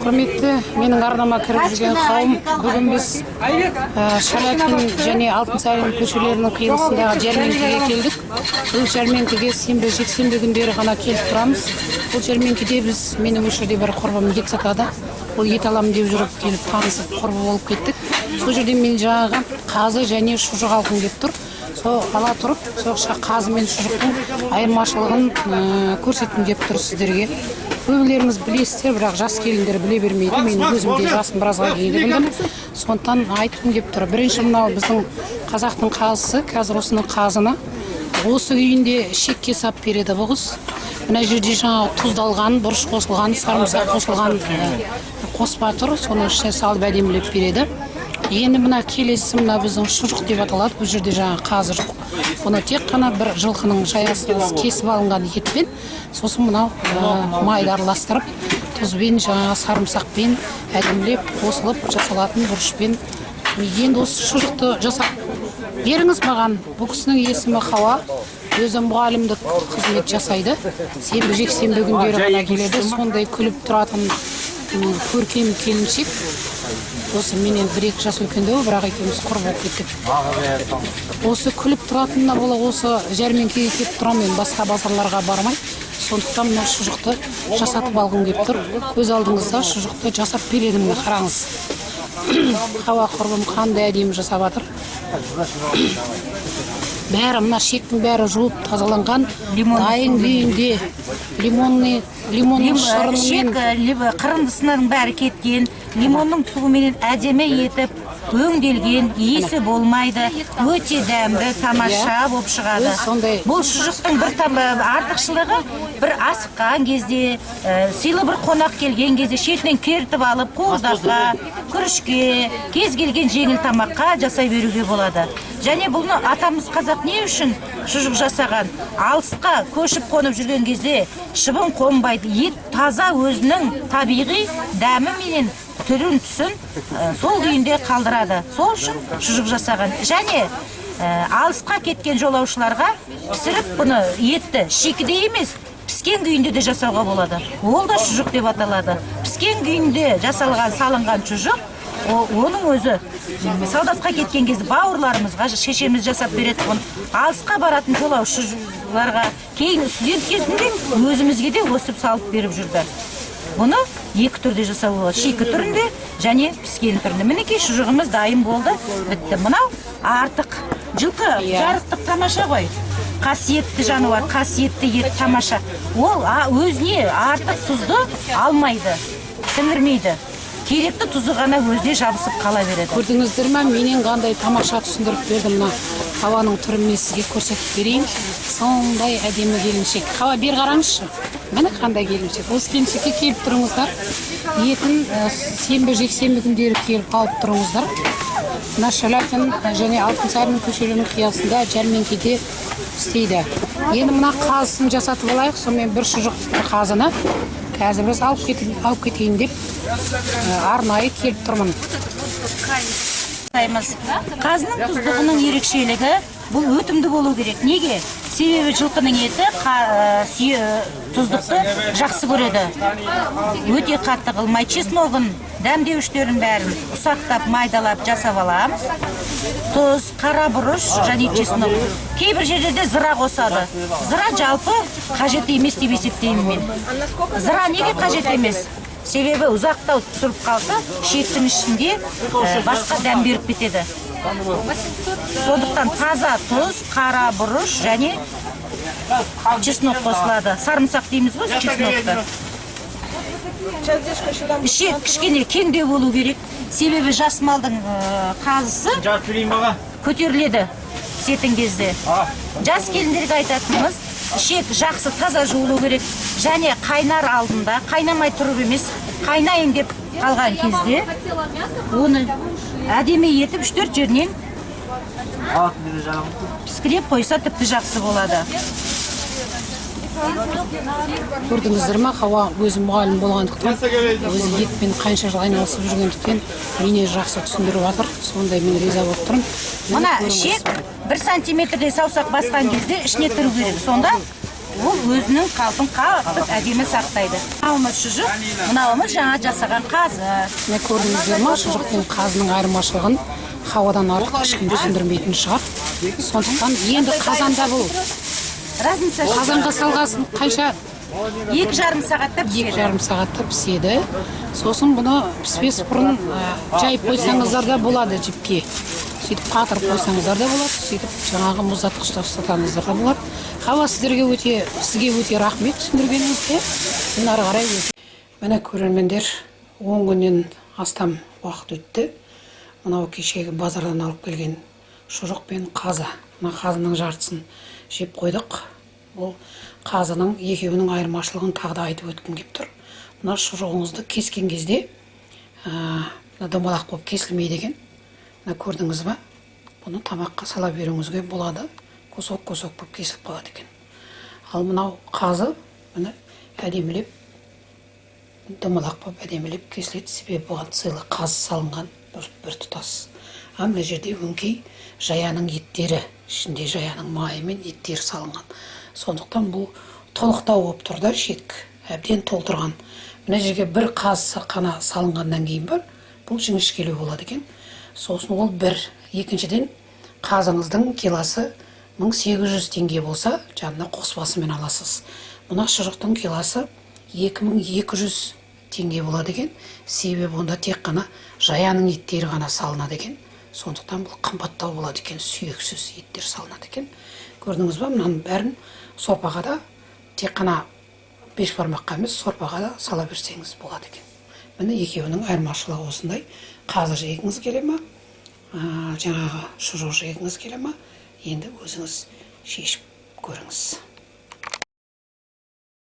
Құрметті менің арнама кіріп жүрген қауым, бүгін біз Шаляпин және Алтынсарин көшелерінің қиылысындағы жәрмеңкеге келдік. Бұл жәрмеңкеге сенбі, жексенбі күндері ғана келіп тұрамыз. Бұл жәрмеңкеде біз, менің осы жерде бір құрбым ет сатады. Ол ет аламын деп жүріп келіп танысып, құрбы болып кеттік. Сол жерде мен жаңағы қазы және шұжық алғым келіп тұр. Сол ала тұрып, сол қазы мен шұжықтың айырмашылығын көрсеткім келіп тұр сіздерге. Көбілеріңіз білесіздер, бірақ жас келіндер біле бермейді. Мен өзім де жасым біразға келді, білдім. Сондықтан айтқым келіп тұр. Бірінші, мынау біздің қазақтың қазысы. Қазір осының қазыны осы күйінде шекке сап береді бұл қыз. Мына жерде жаңағы тұздалған, бұрыш қосылған, сарымсақ қосылған қоспа тұр. Соның ішіне салып әдемілеп береді. Енді мына келесі, мына біздің шұжық деп аталады. Бұл жерде жаңағы қазы жоқ. Бұны тек қана бір жылқының жаясы кесіп алынған етпен, сосын мынау майды араластырып, тұзбен, жаңағы сарымсақпен әдемілеп қосылып жасалатын, бұрышпен. Енді осы шұжықты жасап беріңіз маған. Бұл кісінің есімі Хауа, өзі мұғалімдік қызмет жасайды. Сенбі, жексенбі күндері ғана келеді. Сондай күліп тұратын көркем келіншек. Осы менен 1-2 жас үлкендеу, бірақ екеуміз құр болып кеттік. Осы күліп тұратынына бола осы жәрмеңкеге келіп тұрамын мен, басқа базарларға бармай. Сондықтан мына шұжықты жасатып алғым келіп тұр. Көз алдыңызда шұжықты жасап береді. Міне, қараңыз, Хауа құрбым қандай әдемі жасап жатыр. Бәрі, мына шектің бәрі жуып тазаланған, дайын күйінде, лимонный, лимонның шырынымен. Шек либо қырындысының бәрі кеткен, лимонның суымен әдемі етіп өңделген, иісі болмайды, өте дәмді, тамаша болып шығады. Өз сондай. Бұл шұжықтың бір артықшылығы, бір асыққан кезде, сыйлы бір қонақ келген кезде шетінен кертіп алып, қуырдаққа, күрішке, кез келген жеңіл тамаққа жасай беруге болады. Және бұны атамыз қазақ не үшін шұжық жасаған? Алысқа көшіп қонып жүрген кезде шыбын қонбайды, ет таза, өзінің табиғи дәміменен түрін, түсін сол күйінде қалдырады. Сол үшін шұжық жасаған. Және алысқа кеткен жолаушыларға пісіріп, бұны, етті шикідей емес, піскен күйінде де жасауға болады. Ол да шұжық деп аталады. Піскен күйінде жасалған, салынған шұжық, оның өзі солдатқа кеткен кезде бауырларымызға шешеміз жасап береді бұны. Алысқа баратын жолаушыларға, кейін студент кезінде өзімізге де өстіп салып беріп жүрді. Бұны екі түрде жасауға болады: шикі түрінде және піскен түрінде. Мінекей, шұжығымыз дайын болды, бітті. Мынау артық жылқы. Жарықтық тамаша ғой, қасиетті жануар, қасиетті ет, тамаша. Ол өзіне артық тұзды алмайды, сіңірмейді, керекті тұзы ғана өзіне жабысып қала береді. Көрдіңіздер ме, менен қандай тамаша түсіндіріп берді. Мына Хауаның түрін мен сізге көрсетіп берейін. Сондай әдемі келіншек Хауа. Бері қараңызшы, міне, қандай келіншек. Осы келіншекке келіп тұрыңыздар, етін сенбі, жексенбі күндері келіп алып тұрыңыздар. Мына Шаляпин және Алтынсарин көшелерінің қиылысында жәрмеңкеде істейді. Енді мына қазысын жасатып алайық. Сонымен бір шұжық, бір қазыны қазір біз алып кетейін деп арнайы келіп тұрмын. Жасаймыз. Қазының тұздығының ерекшелігі, бұл өтімді болу керек. Неге? Себебі жылқының еті тұздықты жақсы көреді. Өте қатты қылмай, чесногын, дәмдеуіштерін бәрін ұсақтап, майдалап жасап аламыз. Тұз, қара бұрыш және чеснок. Кейбір жерлерде зыра қосады. Зыра жалпы қажет емес деп есептеймін мен. Зыра неге қажет емес? Себебі ұзақтау тұрып қалса, шектің ішінде басқа дәм беріп кетеді. Сондықтан таза тұз, қара бұрыш және чеснок қосылады. Сарымсақ дейміз ғой чеснокты. Ішек кішкене кеңдеу болу керек, себебі жас малдың қазысы Жарып берейін баға. көтеріледі пісетін кезде. Жас келіндерге айтатынымыз: ішек жақсы таза жуылу керек және қайнар алдында, қайнамай тұрып емес, қайнайын деп қалған кезде оны әдемі етіп 3-4 жерінен піскілеп қойса, тіпті жақсы болады. Көрдіңіздер ма, Хауа өзі мұғалім болғандықтан, өзі етпен қанша жыл айналысып жүргендіктен, мені жақсы түсіндіріп жатыр. Сондай мен риза болып тұрмын. Міне, Мына көріңіз. ішек 1 сантиметрдей саусақ басқан кезде ішіне кіру керек. Сонда Ол өзінің қалпын қатты әдемі сақтайды. Мынауымыз шұжық, мынауымыз жаңа жасаған қазы. Міне, көрдіңіздер ма, шұжық пен қазының айырмашылығын Хауадан артық ешкім түсіндірмейтін шығар. Сондықтан енді қазанда бұл Разница. Қазанға салғасын қанша? 2,5 сағатта Екі піседі. жарым сағатта піседі. Сосын бұны піспес бұрын жайып қойсаңыздар да болады жіпке. Сөйтіп қатырып қойсаңыздар да болады, сөйтіп жаңағы мұздатқышта ұстатаңыздар да болады. Хауа, сіздерге өте сізге өте рахмет түсіндіргеніңізге. Мен ары қарай міне, көрермендер, 10 күннен астам уақыт өтті. Мынау кешегі базардан алып келген шұжық пен қазы. Мына қазының жартысын жеп қойдық. Ол қазының екеуінің айырмашылығын тағы да айтып өткім келіп тұр. Мына шұжығыңызды кескен кезде мына домалақ болып кесілмейді екен. Мына көрдіңіз ба, бұны тамаққа сала беруіңізге болады, кусок кусок болып кесіліп қалады екен. Ал мынау қазы, міне, әдемілеп домалақ болып, әдемілеп кесіледі, себебі бұған целый қазы салынған, бір тұтас. Ал мына жерде өңкей жаяның еттері, ішінде жаяның майы мен еттері салынған, сондықтан бұл толықтау болып тұр да, шеткі әбден толтырған. Мына жерге бір қазы қана салынғаннан кейін бар, бұл жіңішкелеу болады екен. Сосын ол бір, екіншіден, қазыңыздың килосы 1800 теңге болса, жанына қоспасымен аласыз. Мына шұжықтың килосы 2200 теңге болады екен, себебі онда тек қана жаяның еттері ғана салынады екен. Сондықтан бұл қымбаттау болады екен, сүйексіз еттер салынады екен. Көрдіңіз ба, мынаның бәрін сорпаға да, тек қана бешбармаққа емес, сорпаға да сала берсеңіз болады екен. Міне, екеуінің айырмашылығы осындай. Қазы жегіңіз келе ма, жаңағы шұжық жегіңіз келе ма, енді өзіңіз шешіп көріңіз.